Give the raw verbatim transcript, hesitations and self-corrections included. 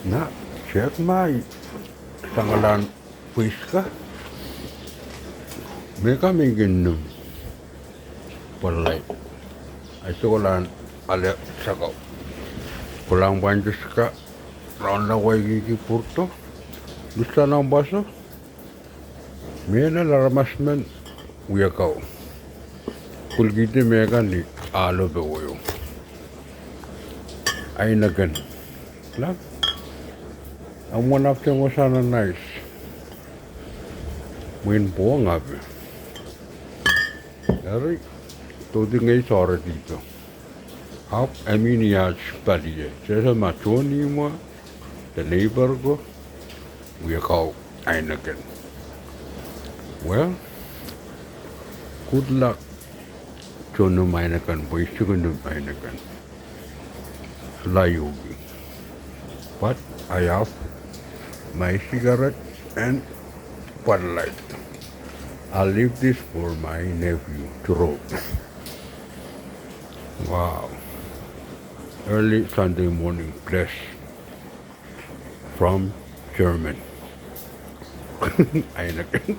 Na, check ma I sangalan pweis ka. Mehka me I kin nim pwallai. I sokolan ale sako. Kolang pwantis ka, raunla wai kiki pwurdo. Lusa nan pwaso. Mehlel aramas men wia kau. Kulkihdi mehkan ni ahlo powe. Heineken. Lah. Ahmw wen apwtehn wasa nan ice. Mwein pwohng ape. Eri, dodi ngehi sohrehdi do. Ahpw I men iang pali ie. Sehse ma tohn imwa, de neighbor ko, wia kau Heineken. Well, good luck to nim Heineken, pwe I sohte nim Heineken. Solahr uhki. But I have my cigarette and Bud Light. I'll leave this for my nephew, Turo. Wow. Early Sunday morning bless from German. Heineken.